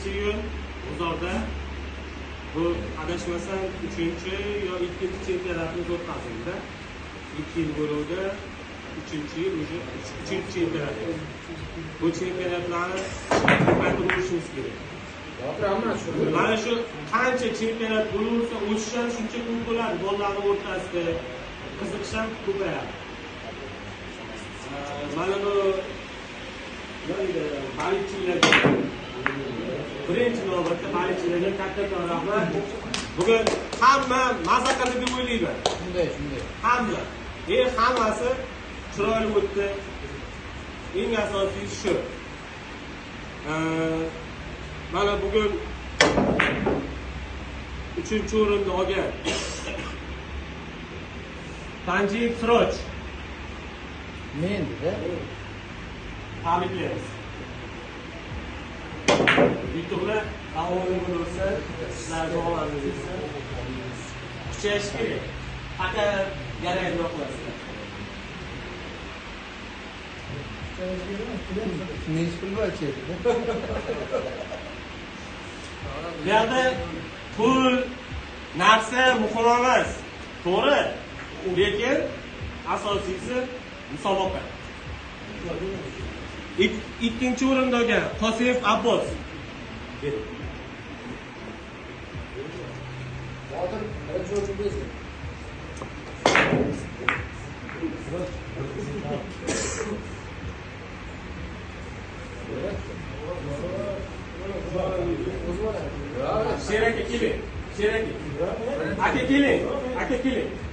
8-iyun G'uzorda bu adashmasam 3-chi yo 2-chi chempionatimiz o'tkazildi. 2 yil bo'luvdi. 3-yil уже 3-chi chempionat. Bu chempionatlarni ko'paytirishimiz kerak. Mana shu qancha chempionat bo'laversa, o'sish ham shuncha ko'p bo'ladi. Bolalarning o'rtasida qiziqish ham ko'payadi. Mana bu baliqchilarga birinchi navbatda baliqchilarga kattakon rahmat. Bugun hamma maza qildi deb o'ylayman. Shunday, shunday. Hamma. Hammasi chiroyli o'tdi. Eng asosiysi shu. Mana bugun 3-o'rinni olgan Panjiyev Siroj. Men-da. Tabriklaymiz. Yutuqlar davomiy bo'lsa, ishlar omadli bo'lsa, kuchayish kerak. Faqat garang yo'qlasizlar. Nechi pul bor ichida? Bu yerda pul, narsa muhim emas. To'g'ri. Lekin asosiysi musobaqa. 2-o'rinda olgan Qosimov Abbos. Botir birinchi o'rinni bersin. Sher aka keling. Sher aka. Aka keling. Aka keling.